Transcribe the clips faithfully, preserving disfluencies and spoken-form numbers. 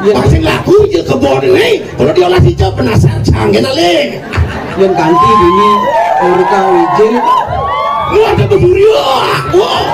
Masing laku je kebon ini, kalau diolah sija penasar cang kena le. Yang kanti bini Urka Wijil. Wah, ada beburia. Wah.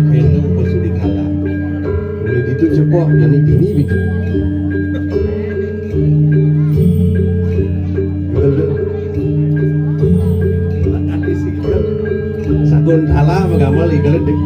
Kena apa sudah kalah. Boleh ditu cepoh, jadi bini bitu. Sakuntala magamal igal dek.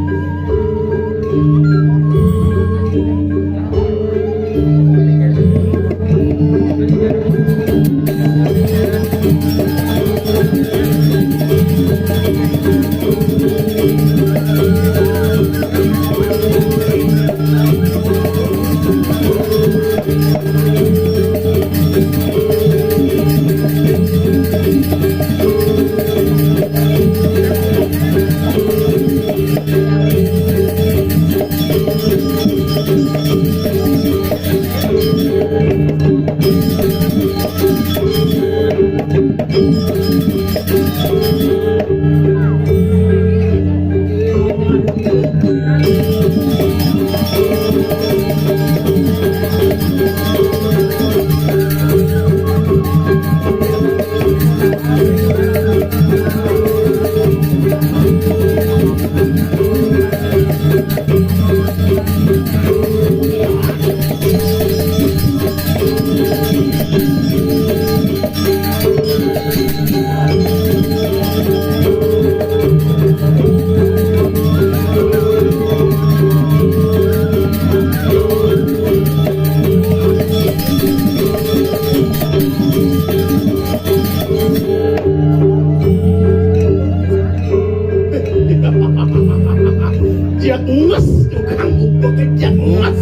Jak nges tukang bubuk, jak nges.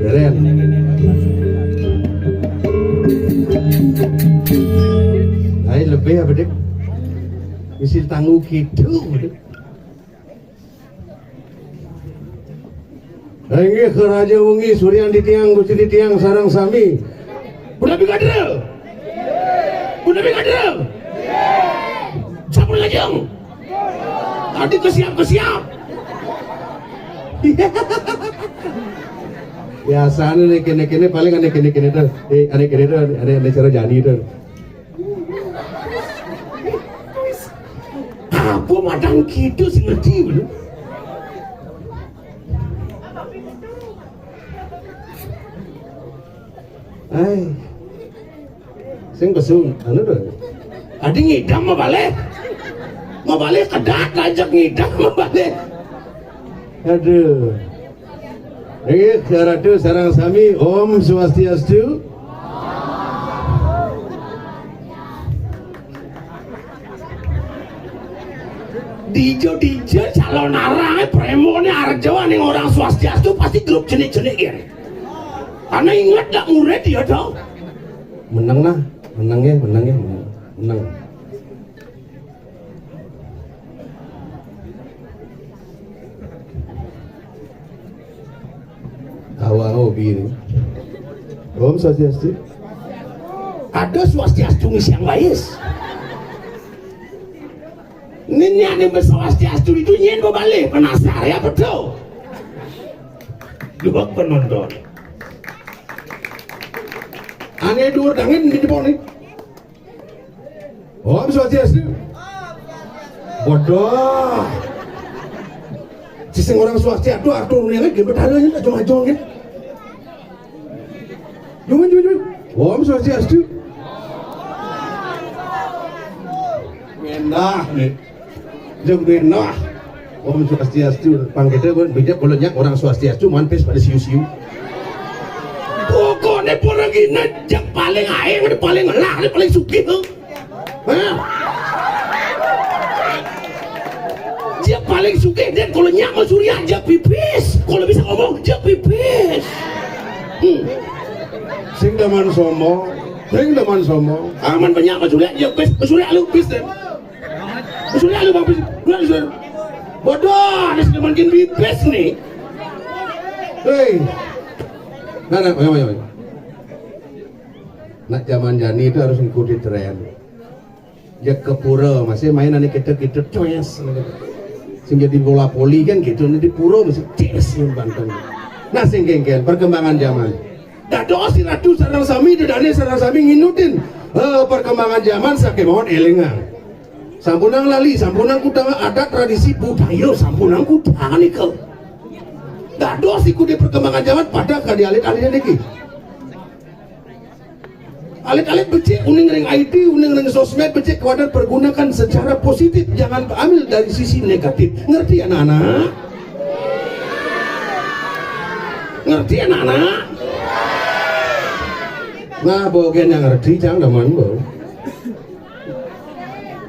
Keren. Ai lebih apa, Dik? Misil tangguh gitu. Inggih, Raja Wengi, Suryan titiang, Gusti titiang, sareng sami. Punapi kadra? Punapi kadra? Sampun ngajeng. Tadi kesiap-kesiap. Biasane nek kene-kene paling ane kene-kene to. Eh, ane kene to, ane, ane cara jani to. Apa madang gitu sing ngerti, lho? Ai. Sing pesung, anu to. Adi ngidam mabale. Mabale kedat ajak ngidam mabale. Aduh. Inggih, Ratu sareng sami, Om Swastiastu. Dija-dija calonarang, prémone arep jawab ning Om Swastiastu pasti grup jenik-jenik ya. Karena inget dak murid ya, dong. Meneng nah, meneng ya, meneng ya, meneng. Meneng. Awang hobi ini. Om Swastiastu. Ada Swastiastu ngisi yang bais. Nini ane Swastiastu itu nyen bebalik, penasaran ya betul. Dua penonton. Ane dua dangin di depan nih. Om Swastiastu. Waduh. Sing Om Swastiastu, atur ning nggih, Betara yen aja-aja nggih. Nyuwun, nyuwun, nyuwun. Om Swastiastu. Menah nih. Jeng menah. Om Swastiastu. Pang kita pun bijak kalau nyak Om Swastiastu, man pis pada siu-siu. Pokoknya para gina, jek paling ae, paling ngelah, paling sugih. Hah? Dia paling sugih, dia kalau nyak mau surya, dia pipis. Kalau bisa ngomong, dia pipis. Hmm. Sing demen sombong, sing demen sombong. Aman banyak mau surya, dia pis, mau surya lu pis deh. Mau surya lu bang pis, lu pis. Bodoh, ada sing demen pipis nih. Hei. Nah, nah, ayo, ayo, ayo. Nak zaman jani itu harus ngikuti tren. Ya ke pura, masih main ane kita-kita, coes. Sing jadi bola poli kan gitu, nanti pura masih ces, banten. Nah, sing kengken, perkembangan zaman. Dados si ratu sareng sami, dedane sareng sami nginutin, eh, perkembangan zaman, sakemawon elingang. Sampunang lali, sampunang kudang adat tradisi budaya, sampunang kudang nika. Dados ikuti perkembangan zaman pada kadi alit-alit niki. Alit-alit becik uning ring I T, uning ring sosmed, becik kawadan pergunakan secara positif, jangan ambil dari sisi negatif. Ngerti anak-anak? Ngerti anak-anak? Nah, bogen yang ngerti, jangan demen, bo.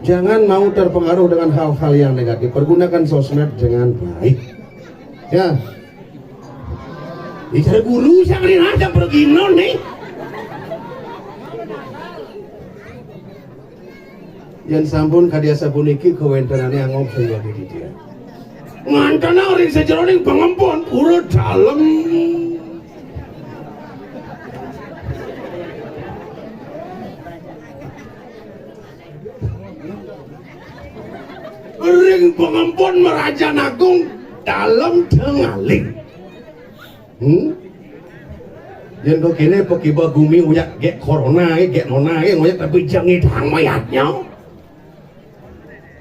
Jangan mau terpengaruh dengan hal-hal yang negatif. Pergunakan sosmed dengan baik. Ya. Ijar guru sing rina jam perginon nih. Yen sampun kadi asapuniki kawentenane angob sing wadi didian. Ngantena ring sajeroning pangempon pura dalem. Ring pangempon Merajan Agung dalem tengaling. Hmm? Yen kok kene pekiba gumi uyak gek corona, gek nona, ngoyak tapi jangi dang mayatnya.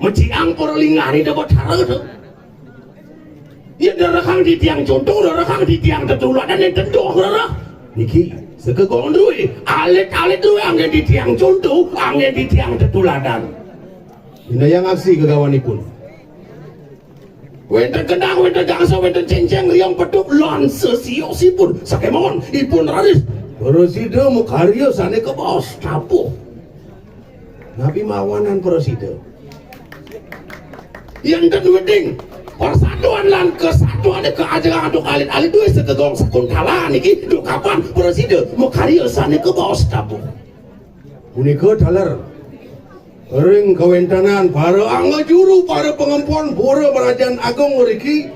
Meciang para linggari dapat hara tu. Yen darekang di tiang conto, darekang di tiang tetuladan yang tentu rara. Niki, sekegong duwe, alit-alit duwe anggen di tiang conto, anggen di tiang tetuladan. Indayang aksi kegawanipun. Wenten kendang, wenten gangsa, wenten cenceng, riang petuk, lan sesiosipun. Sakemawon, ipun raris. Prasida makarya sane kebaos tabuh. Napi mawanan prasida? Yen ten wedding persatuan lan kesatuan keajengan antuk alit-alit duwe sekegong sekuntala niki dukapan prasida makarya sane kebaos tabuh. Punika taler ring kawentenan para angga juru, para pangempon, para merajan agung riki.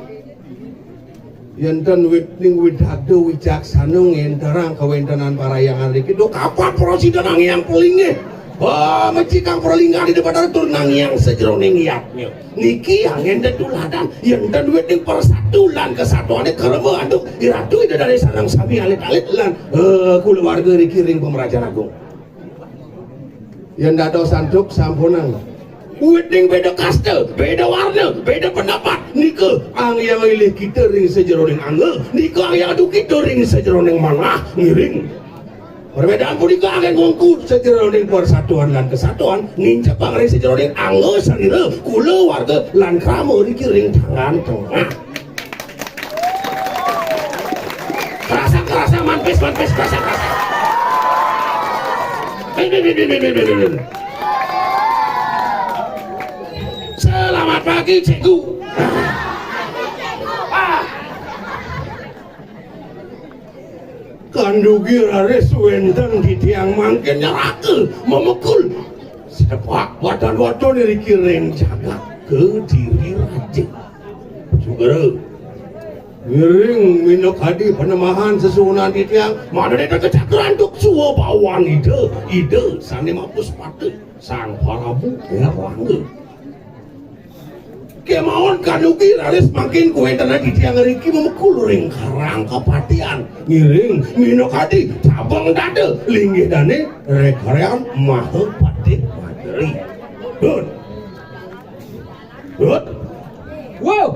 Yen ten wit-, ning widagda wicaksana ngenterang kawentenan parahyangan riki, duh kapan prasida nangiang pelinggih. Ah, mecikang pralinggih di depan tur nangiang sajeroning yadnya. Niki anggen tetuladan, yen ten wit ning persatu lan kesatuane karma antuk iratu ida dane sareng sami alit-alit lan, eh, kulawarga riki ring pamrajan agung. Yen dados antuk sampunang. Witing beda kasta, beda warna, beda pendapat. Nika angyang ilih kita ring sajeroning angga, nika angyang adu kita ring sajeroning manah ngiring. Perbedaan punika anggen ngungku sajeroning persatuan lan kesatuan, nincapang ring sajeroning angga sarira, kula warga lan krama riki ring tangan tengah. Kerasa, kerasa, manpis, manpis, kerasa, kerasa. Bin, bin, bin. Selamat Pagi, Cikgu. Ah. Kandugi raris wénten titiang mangkin nyeraka, memekul. Sepak watan-watan iriki ring jagat Kediri Raja. Sugra. Ngiring minakadi panemahan sesuhunan titiang, mangda kecakran antuk swabawan Ida, Ida sané mapuspati Sang Prabu Erlangga. Kémaon kandugi raris mangkin kawéntenan titiang ngriki memekul ring karang kapatihan, ngiring minakadi tabeng dada linggih dané rekaryan Mahapatih Madri. Dut. Dut. Wow.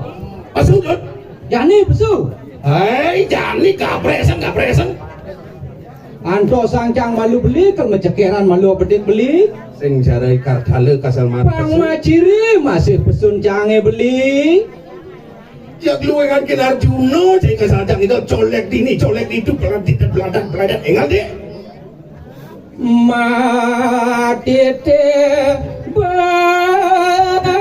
Pesu, Dut. Jani pesu. Hai, jani kapresen, kapresen. Antos sang cang malu beli, kal macekeran malu abedik beli. Sing jarai kartala kasal marang Pang pesu. Maciri masih pesun cangé beli. Jak luwéhan kén Arjuna, cai kasal cang itu colek dini, colek itu, peladit, peladan, peladan. Ingat, Dik? Matiti bangan.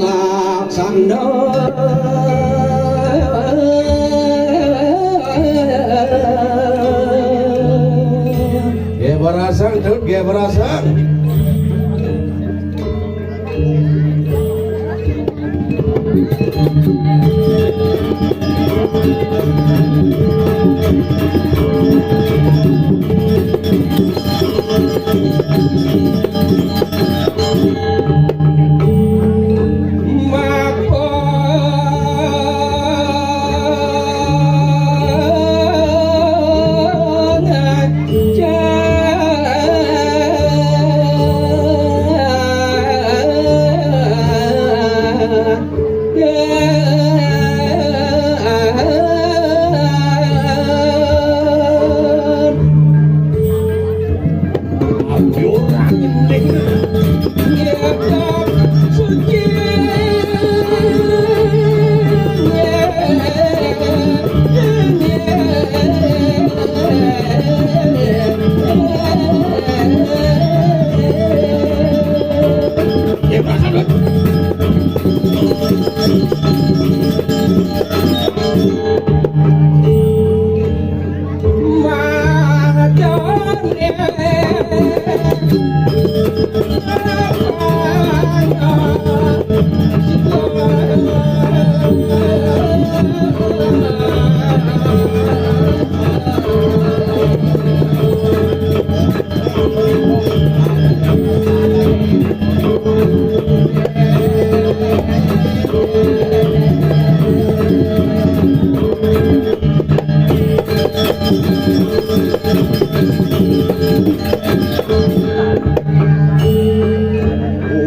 Laksana. Gé berasang, Dut, gé berasang.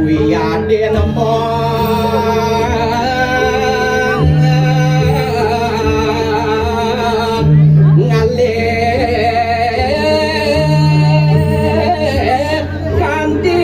Uyadin mong ngalih kanti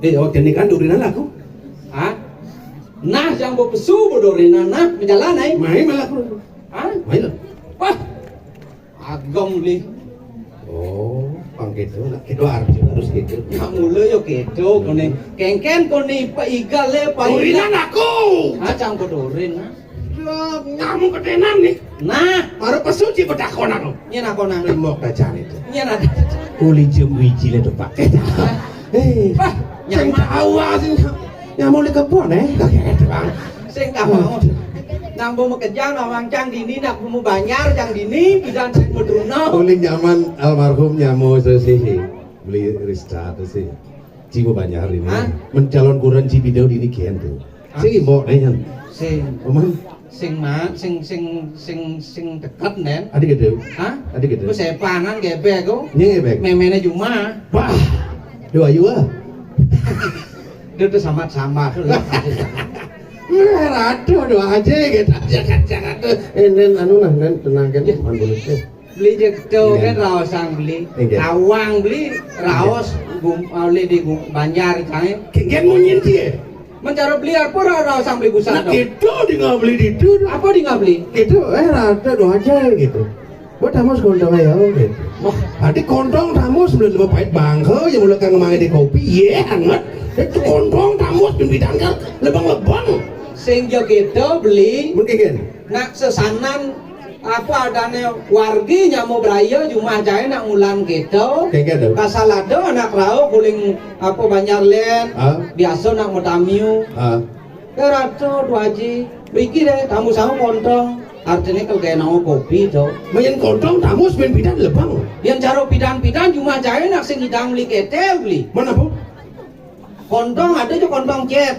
Eh, oh, kene kan duri nana aku. Hah? Nah, yang bawa pesu bodoh rina nah, majalan ai. Mai malah aku. Hah? Mai lah. Wah. Ah, Gong Beli. Oh, pang gitu. Nah, gitu harus, harus gitu. Ya mula ya gitu, kuning. Kengken kuning paigal le paigal. Kuinan aku. Acang pedurin. Lah, kamu ketenan nih. Nah, baru pesuci betakon aku. Nyén aku nang. Limok bacaan itu. Nyén ada. Kuli jem wiji le tuh pakai. Eh, Bah, sing nyaman. Tahu ah, sing nyamu di kebon eh. Kaget bang. Sing tahu. Nang bu makejang nawang cang dini, nak bu banjar cang dini, bidan cang medruna. Kuli nyaman almarhum nyamu sesihi. Beli Rista tuh sih. Ci bu banjar ini. Hah? Mencalon kuran ci bidau dini kian tuh. Sing imbok deh, Yan. Sing. Paman. Sing ma, sing sing sing sing deket, Nen. Adi gitu. Hah? Adi gitu. Ku sepanan gebek ku. Nyebek. Memene Juma. Wah. Dua ayu ah. Dia tuh sambat-sambat. Wah, aduh, doa aja gitu. Jangan, jangan tuh. Eh, Nen, anu nah, Nen, tenang kan, ya. Mandulusnya. Beli jek tuh kan raosang beli. Inggih. Tawang beli raos gum, oleh di gum, banjar cai. Kengken munyin dia. Mencaro beli apa ra-, raosang beli busan. Nah, dong. Gitu di nggak beli di itu. Apa di nggak beli? Gitu, eh, rada doa aja gitu. Buat tamus kontong aja gitu. Wah, tadi kontong tamus belum lebih pahit bangke, ya mulai kang mangi di kopi, iya hangat. Itu kontong tamus pimpinan kan lebang-lebang. Sing ya gitu beli. Mungkin kan? Nak sesanan apa adane wargi nyamu braya jumah jae nak mulan keto. Kayak gitu. Kasal ada anak rauh kuling apa banjar len. Ah. Biasa nak mutamiu. Ah. Ya ratu dua ji. Biki deh tamu sama kontong. Artinya kalau kayak nang kopi to. Main kontong tamu semen pidan lebang. Yang caro pidan-pidan jumah jae nak sing idang beli ketel beli. Mana bu? Kontong ada je kontong jet.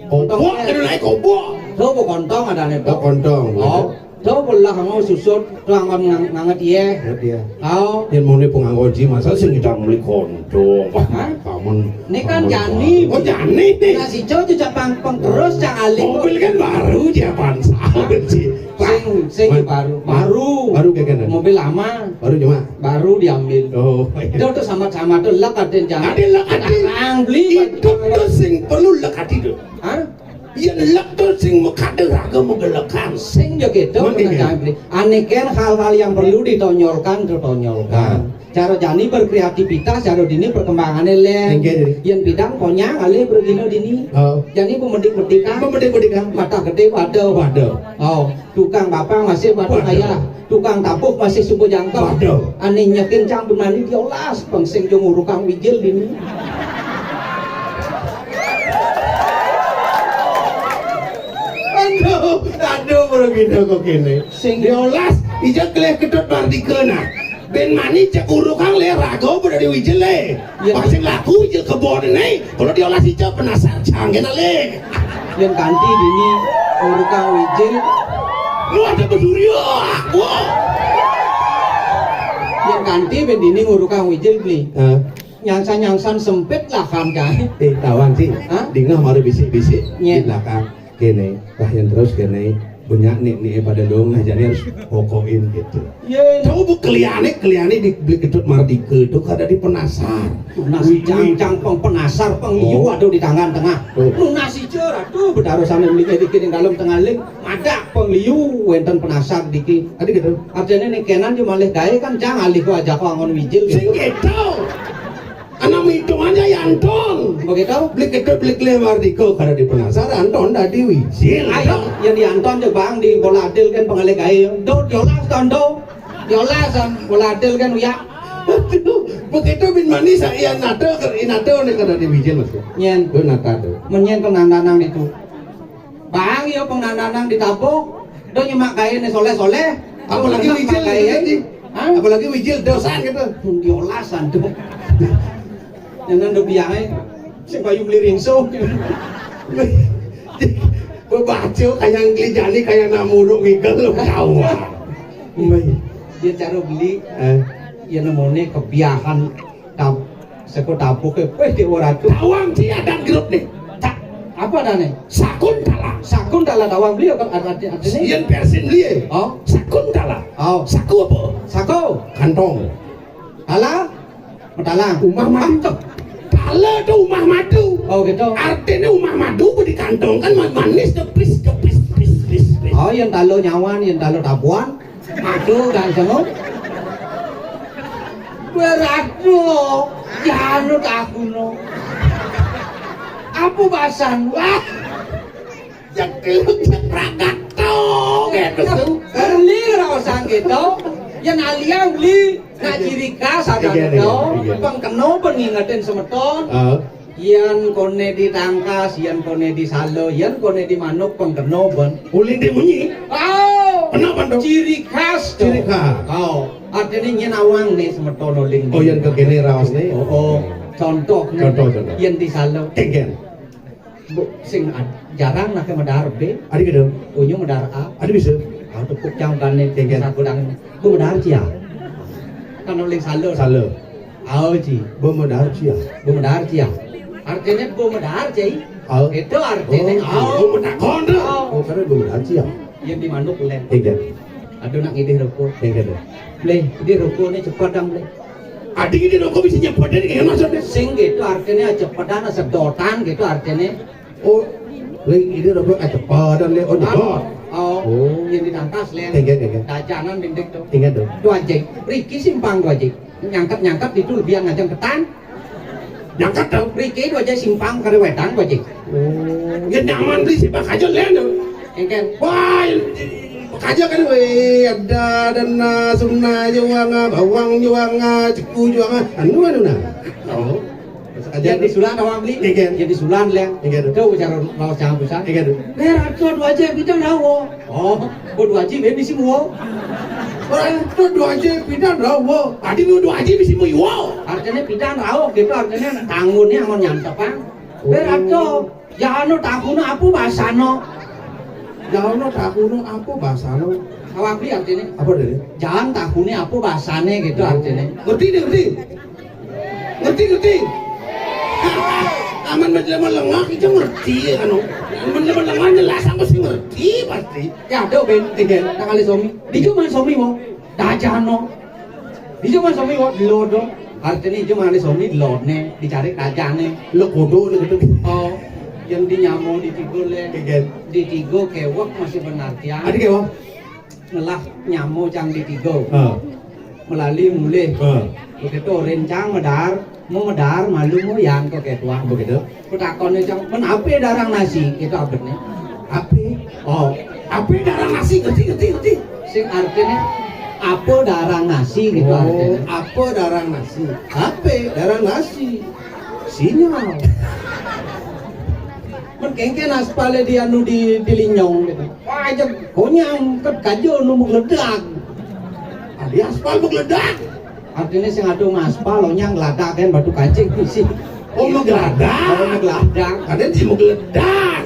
Kontong jet. Ada naik kobok. Tuh bu kontong ada nih. Oh, kontong. Oh, tuh bu lah mau susut tuh angkon ngang-, nganget iya. Nganget iya. Oh. Yang mau nih pengangkon ji masa sing kita beli kontong. Hah? Paman. Ini kan paman jani. Oh, jani nih. Nah, si Cok juga pang, pang terus cang alih. Mobil kan baru dia pansal sih. Sing, sing baru. Baru. Baru kayak gini. Mobil lama. Baru cuma. Baru diambil. Oh. Dia tuh sama-sama tuh lek ada jangan. Ada lek ada. Beli. Itu tuh sing perlu lek ada tuh. Hah? Iya lek tuh sing mekade raga megelekan. Sing ya gitu. Aneh kan hal-hal yang perlu ditonjolkan, ditonjolkan. Nah. Cara jani berkreativitas, cara dini perkembangannya le. Yang bidang konyang alih bergino dini. Oh. Jani pemedik-medikan. Pemedik-medikan. Mata gede waduh. Waduh. Oh. Tukang bapang masih batu ayah, tukang tabuh masih suku jangkau. Waduh. Ane nyekin cang benani diolas, pengsing jo ngurukang wijil dini. Aduh, aduh, bro gini kok kene. Sing diolas, ija kelih ketut mardika nah. Ben mani cek urukang le raga pada di wijil le. Iya. Pasti laku wijil kebon ini. Kalau diolah si cok penasar canggen ale. Yang kanti dini ngurukang wijil. Lu ada besurya aku. Yang kanti ben dini ngurukang wijil beli. Hah? Nyangsan-nyangsan sempit lah kan kan. Eh, tawan sih. Hah? Dingah maru bisik-bisik di belakang. Kene, tah yang terus kene, banyak nih nih pada dong nah jadi harus kokoin gitu. Tahu bu keliane keliane di beli ketut mardika itu kada di penasar. Nasi cangcang peng penasar peng liu ada di tangan tengah. Tuh. Lu nasi cer aduh bedaru sampai beli kayak dikit yang dalam tengah ling madak peng liu wenten penasar dikit. Ada gitu. Artinya nih kenan cuma leh gae kan cang alih ku aja ku angon wijil gitu. Sing gitu. Anak mitung aja ya Anton. Begitu? Beli kecil beli keliling mardika karena di penasar Anton tadi wijil. Ayo, yang di Anton tuh bang di bola adil kan pengalih gae. Do diolas kan do. Diolas kan bola adil kan ya. Aduh, begitu bin manis ya nata ker inata nih kada di wijil mas. Nyen. Tuh nata tuh. Menyen penandanan itu. Bang, ya penandanan di tabuk. Do nyemak gae nih soleh-soleh. Apalagi wijil gitu. Hah? Apalagi wijil dosan gitu. Diolasan tuh. Jangan do biange. Sing bayu beli rinso. Bebaco kayak ngejani kayak namuruk ngigel lo kawan. Dia cara beli. Eh. Ya namanya kebiahan tab seko tabuke wis di ora tuh. Tawang ci adan grup nih. Apa adane? Sakuntala. Sakuntala tawang beli apa arti artine? Yen versi beli. Oh. Sakuntala. Oh. Saku apa? Saku. Kantong. Tala. Metalang. Umah madu. Tala tuh umah madu. Oh gitu. Artinya umah madu di kantong kan manis kepis kepis pis pis pis. Oh yang talo nyawan, yang talo tabuan. Aduh, gak semu. Beradu, ya anu takuno. Apa basan? Wah, cekluk cepragat to, gitu. Beli raosan gitu. Yang alia beli. Nak ciri khas ada gitu. Pengkeno pengingetin semeton. Yen kone di tangkas, yen kone di sala, yen kone di manuk, pengkeno ben. Ulin di munyi. Oh, kenapa dong? Ciri khas. Ciri khas. Oh, artinya nyen awang nih semeton uling. Oh, yen kekene raos nih. Oh, oh. Contoh. Contoh, contoh. Yen di sala. Kengken. Bu, sing ad- jarang nake medar be. Adi gitu. Unyu medar a. Adi bisa. Ah, tepuk jang kane. Kengken. Sagudang. Bu medar cia. Kan uling sala. Sala. Ao ji. Bemedar cia. Bemedar cia. Artine bemedar cia. Ao. Itu artine ao. Bemedar kondo. Oh, karena bemedar cia. Yang di manuk len. Iya. Aduh, nak ngidih rokok. Iya, iya. Bleh, ngidih rokok ni cepet dang, bleh. Adi ngidih rokok bisa cepet, ini kayak maksudnya. Sing gitu artine cepetan, sedotan gitu artine. Oh, lagi ini rokok, ah, cepetan, leh. Oh, nyebot. Oh, yang ditangkas, leh. Ingat, ingat. Dajanan dinding tuh. Ingat tuh. Dua jek. Riki simpang dua jek. Nyangkat-nyangkat itu lebih ngajeng ketan. Nyangkat tuh. Riki dua jek simpang kare wedang dua jek. Oh, ya nyaman beli simpang aja, leh. Engken. Wah, aja kan, weh, ada dana, sumna juang, bawang juang, ceku juang, anu, anu nah. Oh. Yang disulan awak beli. Iya, kan? Yang disulan, leng. Iya, kan? Itu bicara raos jangan busan. Iya, kan? Ler, atau dua aja kita rawo. Oh, kok dua aja, ben bisi muo. Ler, atau dua aja kita rawo. Adi mau dua aja bisi muo. Artinya kita rawo, gitu artinya tanggunnya mau nyantep, Bang. Oh. Ler, atau, ya anu, takuna apa bahasano? Ya anu, takuna apa bahasano? Awak beli artinya. Apa tadi? Jangan takuna apa bahasane gitu artinya. Ngerti deh, ngerti. Ngerti, ngerti? Aman menjelma lengah, kita ngerti, anu. Menjelma lengah jelas, aku sih ngerti, pasti. Ya, ada ben, tiga, tak kali somi. Di cuma somi, mo. Dajano. Di cuma somi, mo. Di lodo. Artinya cuma ada somi, di lodne, dicari dajane. Lo kodo, lo gitu. Oh, yang di nyamo, di tigo, le. Tiga. Di tigo, kewok masih benar, tiang. Ada kewok? Ngelah nyamo cang di tigo. Ah. Melali mulih. Ah. Begitu rencang medar, mau medar, malu mau yang kok kayak tuang. Begitu. Petakone cang, men ape darang nasi? Itu abetne. Ape? Oh, ape darang nasi? Ngerti, ngerti, ngerti. Sing artine, apa darang nasi gitu. Oh, artine. Apa darang nasi? Ape darang nasi? Sinyal. Men kengken aspale di anu di, di linyong gitu. Wah, aja konyang, kan kajo nu megledak. Ah, di aspal megledak. Artinya sing ado ngaspal, onyang ngladak kan batu kancing sih. Oh, megledak. Oh, megledak. Ada di megledak.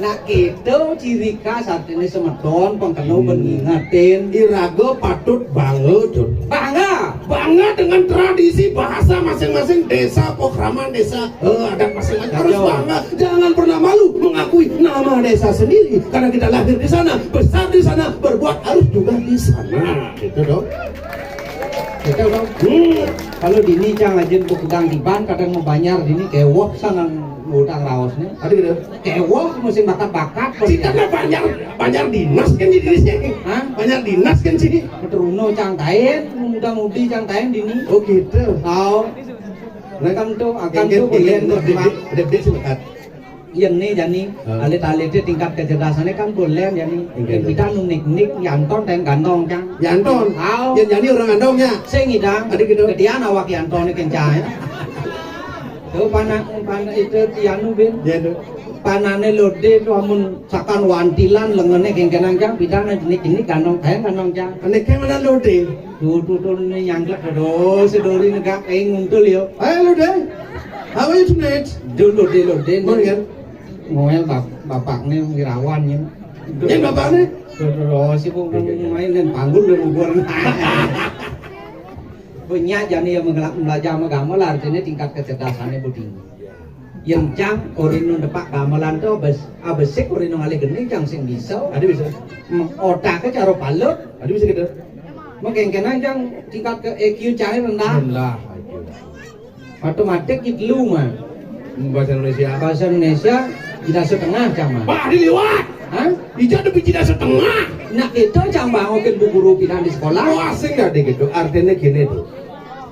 Nah, itu ciri khas artinya semeton, pengkeno, hmm, ben ngingetin. Iraga patut bangga, Dun. Bangga. Bangga dengan tradisi bahasa masing-masing desa, pokraman desa, eh, adat masing-masing. Harus bangga. Jangan pernah malu mengakui nama desa sendiri, karena kita lahir di sana, besar di sana, berbuat harus juga di sana. Gitu dong. Gitu dong. Hmm. Kalau dini cang ajin ku kudang tiban, kadang mau banjar dini kewok sana ngutang raosnya. Ada gitu. Kewok musim bakat-bakat. Kita mah banjar, banjar dinas kan jadi sih. Hah? Banjar dinas kan sih. Keteruno cang tain, muda-mudi cang tain dini. Oh gitu. Tahu. Mereka tuh akan tuh kuliah tuh. Gede, gede sebentar. Iya nih, jani alit-alité tingkat kecerdasannya kan boleh, jani. Yang kita nu nik-nik, yanton dan gandong, cang. Yanton. Tahu. Yang jani orang gandongnya. Sing idang. Ada gitu. Kedian awak yanton kencang. Tuh, panah, panah itu tianu, Bin. Ya, tuh. Panane lode tuh amun sakan wantilan lengene kengkenan, cang, pidana jenik-jenik gandong kae gandong, cang. Ane kae mana lode? Tuh, tuh, tuh, ini nyangkut, aduh, sedori negak kae nguntul yo. Ayo lode. How are you tonight? Dul lode, lode. Morning. Ngoel bap-, bapakne wirawan yo. Yang bapakne? Tuh, tuh, tuh, si pun main dan panggul dan ubur. Banyak jani yang mengela-, belajar agama lah, artinya tingkat kecerdasannya bu tinggi. Yang cang, orang nu nepak gamelan tuh abes-, abesik orang nu ngalih geni cang sing bisa. Ada bisa. Otaknya cara palut. Ada bisa gitu. Mengkengkenan cang tingkat ke I Q cang rendah. Rendah I Q. Otomatis gitu lu mah. Bahasa Indonesia. Bahasa Indonesia tidak setengah cang mah. Bah, diliwat. Hah? Ija ada biji dah setengah. Nak kita cang bangun bu guru pindah di sekolah. Oh, asing dah deh gitu. Artinya gini tuh.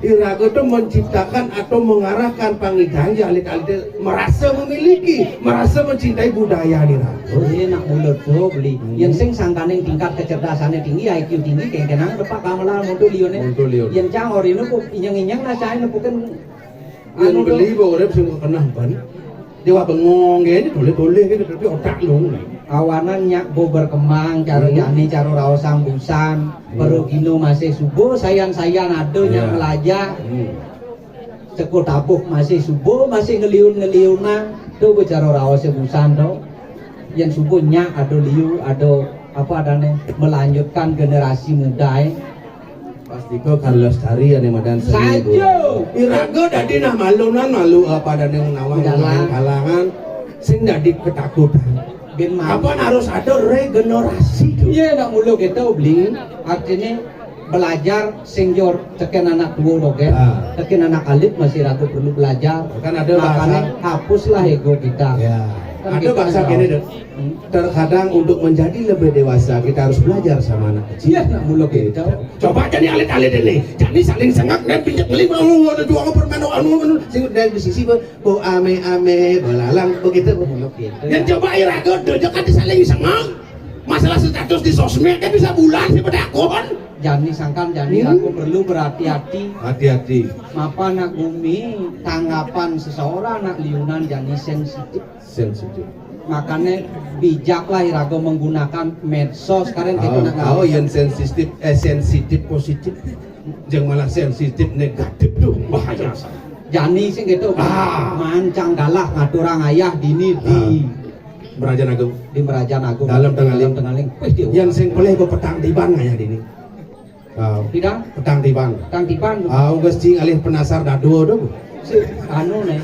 Iraga tuh menciptakan atau mengarahkan pangidang ya alit-alit merasa memiliki, merasa mencintai budaya nih. Oh, iya, nak mulut tuh beli. Hmm. Yang sing sangkaning tingkat kecerdasannya tinggi, I Q tinggi, kayak kenang depak gamelan mutu lione. Mutu lione. Yang cang orino kok inyang-inyang nah cai nepukin. Yang anu beli tuh. Bawa urip sing kena ban. Dewa bengong gini, boleh-boleh gitu, tapi otak lu. Awanan nyak bo berkembang, cara hmm. Jani, cara raos sambusan, hmm. Perugino masih subuh, sayan-sayan ada nyak ya. Melajah. Hmm. Ceko tabuh masih subuh, masih ngeliun-ngeliunan. Tuh bicara raos sambusan tuh. Yang subuh nyak ada liu, ada apa adanya, melanjutkan generasi muda eh. Pasti kok kalau lestari ada madan seni. Saja. Iraga dadi nah malunan malu apa ada yang nawang kalangan sing dadi ketakutan. Bin malu. Apa harus ada regenerasi tuh? Iya, nak mulu kita beli artinya belajar sing jor teken anak tua doge. Ah. Teken anak alit masih ragu perlu belajar. Kan ada makanya bahasa hapuslah ego kita. Ya. Kan ada kita bahasa gini deh. Hmm. Terkadang untuk menjadi lebih dewasa kita harus belajar sama anak kecil. Iya, nak mulu kita. Coba jadi alit-alit ini. Jadi saling sengak dan pinjak beli mau ada dua permen anu anu sing dari sisi bo ame-ame belalang begitu. Mulu kita. Dan coba iraga dojo kan saling sengak. Masalah status di sosmed kan bisa bulan sih pedakon. Jani sangkan jani hmm. Aku perlu berhati-hati. Hati-hati. Mapa nak bumi tanggapan seseorang nak liunan jani sensitif. Sensitif. Makanya bijaklah iraga menggunakan medsos sekarang kita oh, nak oh yang sensitif eh sensitif positif. Jangan malah sensitif negatif tuh bahaya. Jani sing gitu. Ah. Mancang galah ngaturang ayah dini di ah. Merajan Agung. Di Merajan Agung. Dalam Tengaling. Dalam Tengaling. Wih, dia yang sing pelih kok petang tiban ayah dini. Wow. Tidak? Petang tiban. Petang tiban. Ah, ugas cing alih penasar dado tu. Si anu nih.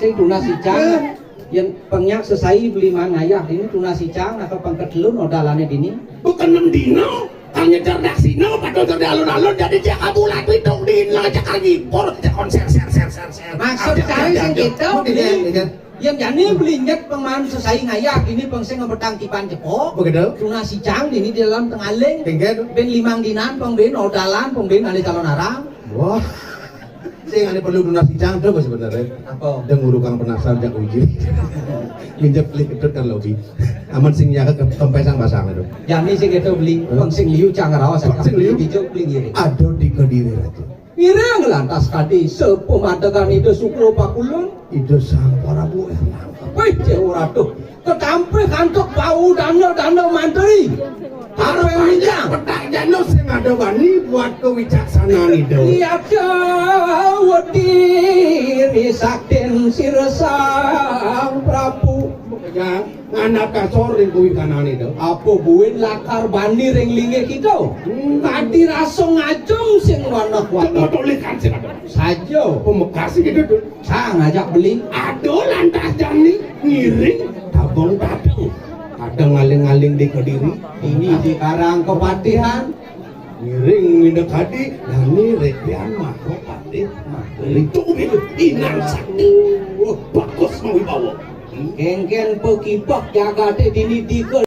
Sing tunas icang. Yang penyak sesai beli mangayah ini tunas icang atau pengketelun odalane dini. Bukan enam dino, hanya cerdak sino, padahal cerdak alun-alun jadi dia kabulat pitung dino aja kan ngipur, dia konser ser ser ser ser. Maksud saya sing gitu. Yang jani beli nyet pengman sesai ngayah ini pengsing petang tiban jepok. Begitu. Tunas icang ini di dalam Tengaling. Tinggal. Ben limang dinan peng ben odalan peng ben alih calon arang. Wah. Sing ane perlu tunas icang tuh sebenarnya. Apa? Deng urukang penasar jak uji. Minjak beli ketut kan lobi. Aman sing nyaga kempesang basang itu. Jani sing itu beli peng sing liu cang raos sing liu dijok beli ngiri. Aduh di kediri aja. Ireng lantas kadi sepemadegan Ida Sukra Pakulun. Ida Sang Prabu Erlangga. Wih, Dewa Ratu. Ketampih antuk bau dana-dana mantri. Harap panjang. Petak jano sing ada bani buat kewicaksanan Ida. Iya, Dewa Diri Saktin Sira Sang Prabu. Ya. Nganap kasor ring kuwi kanane to. Apa buin lakar bani ring linggih kita? Hmm. Tadi rasa ngajeng sing wanah-wanah. Cuma tulikan sing ada. Saja. Pemekas gitu tuh. Sang ajak beli. Aduh lantas jani ngiring tabung tabung. Kadang ngaling-ngaling di kediri. Ini di Karang Kepatihan. Ngiring minda kadi nani rekian mako patih. Itu gitu. Inang sakti. Wah, bagus mau dibawa. Kengken pekipah jagate dini dike